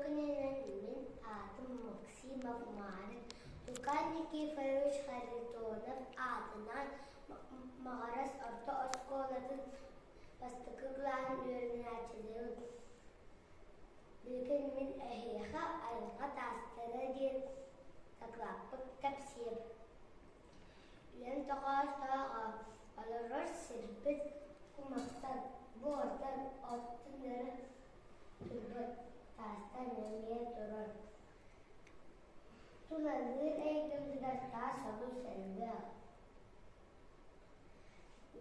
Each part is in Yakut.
күнүнэн мин аатым Максимов Марик Лука Никифорович Харитонов аатынан Маҕарас орто оскуолатын бастакы кылааһын үөрэнээччилэрин Билигин мин эһиэхэ айылҕа таастара диэн дакылааппыт кэпсиэм. Үлэм тоҕоостооҕо олорор сирбит кумахтан, буортан, оттон өрө турбут таастан эмиэ турар. Тулалыыр эйгэбитигэр таас олус элбэх.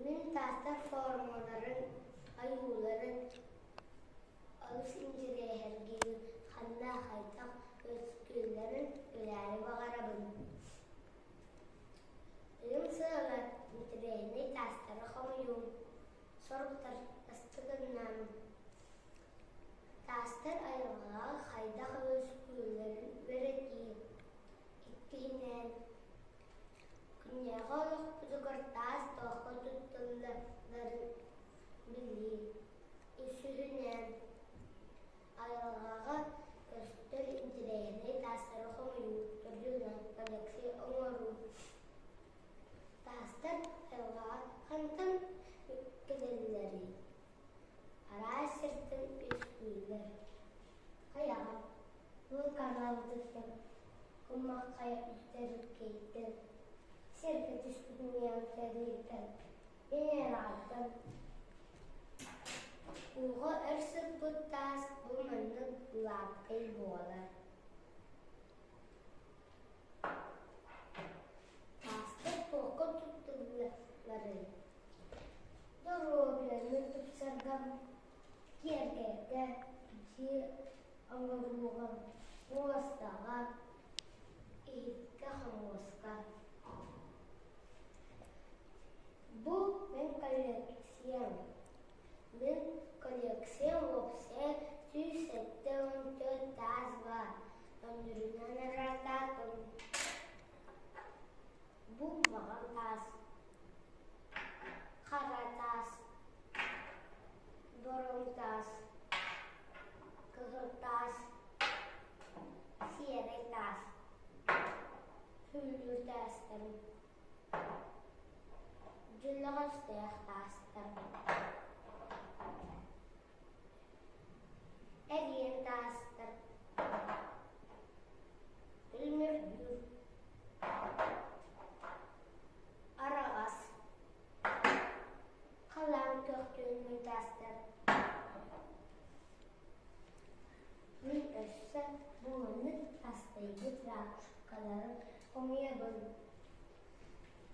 Мин таастар формаларын, ойууларын олус интэриэһиргиир, ханна хайдах үөскүүллэрин билээри баҕарабын. Ыйым сыала интэриэһинэй таастары хомуйуум, соруктар астыгыннам. Таастар айылҕаҕа хайдах үөскүүллэрин үөрэтии. Иккиһинэн, күннээҕи олохпутугар таас туохха туттулларын билии. Үсүһүнэн, айылҕаҕа көстөр интэриэһинэй таастары хомуйуу, төрдүһүнэн, коллекция оҥоруу. Таастар айылҕаҕа хантан кэлэллэрий? Араас сиртэн үөскүүллэр. Хайаҕа, вулканалытыттан, кумах хайа үктэркэйтэн, сиргэ түспүт миэлтэрийтэн, Венераттан. Ууга өр сыппыт таас бу маннык гладкай буолар. Таастар туохха туттуллалларый? Доруобуйаны тупсарга, киэргэтэ, дьиэ оҥорууга, муостаҕа, иһиккэ-хомуоска. Бу мин коллекциям. Мин коллекциям уопсайа 174 таас баар. Өнүрүнэн араартаатым. Бу маҕан таас, хара таас, бороҥ таас, кыһыл таас, сиэрэй таас, сүүллүүр таастарым, дьөллөҕөстөөх таастар, эриэн таастар, Үлмүрдүүр, араҕас, халаан көхтүөммүн таастар. Мин өссө буоланнык астайбыт ракушкаларын хомуйабын.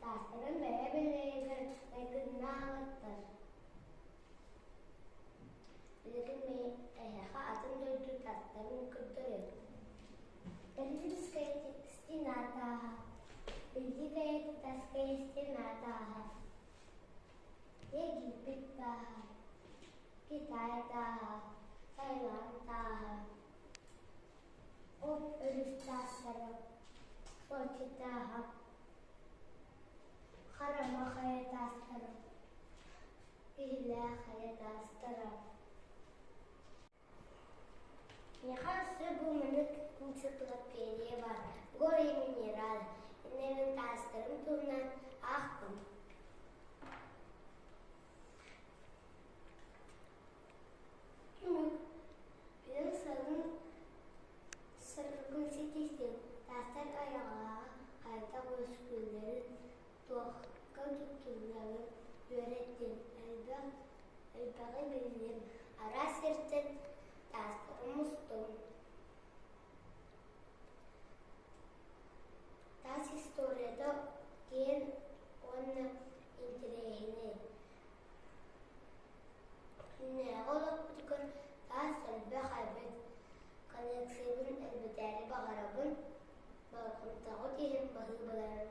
Таастарым бэйэ-бэйэлэригэр майгыннаабаттар. Билигин мин эһиэхэ атын дойду таастарын көрдөрүөм. Берлинская стена тааһа, Великая Татарская стена тааһа, Египет тааһа, Китай тааһа, Таиланд тааһа, Об өрүс таастара, Сочи тааһа, Харама хайа таастара, Киһилээх хайа таастара. Миэхэ өссө бу маннык энциклопедия баар «Горы и минералы». Инньэ мин таастарым туһунан аахтым. Түмүк Быйыл сылын сырдыгын ситистим. Таастар айылҕаҕа хайдах үөскүүллэрин, туохха туттулларын үөрэттим. Элбэх Элбэҕи биллим, араас сиртэн таастары мустум. Таас историята киэҥ уонна интэриэһинэй. Күннээҕи олохпутугар таас элбэх эбит. Коллекциябын элбэтээри баҕарабын. Болҕомтоҕут иһин баһыыбаларын.